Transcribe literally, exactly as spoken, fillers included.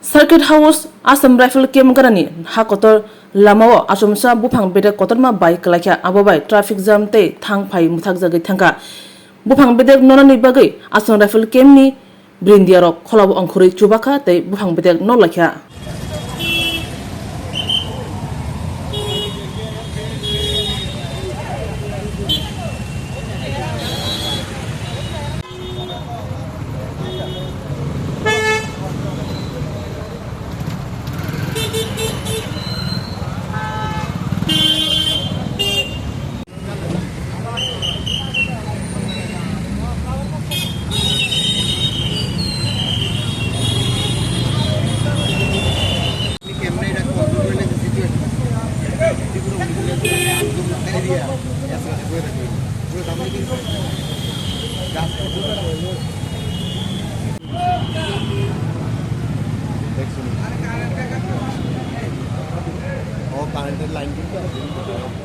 Circuit House Assam Rifle Camp ganani ha kotor lamao achomsa buphang bedek kotorma bai kwlaikha, abo bai traffic jam tei thang phai mwthakjagwi thangkha. Buphang bedek nonani bagwi Assam Rifle Camp ni brindiarok kholabo ongkhorwi chubakha tei buphang bedek no laikha. Oh, current line.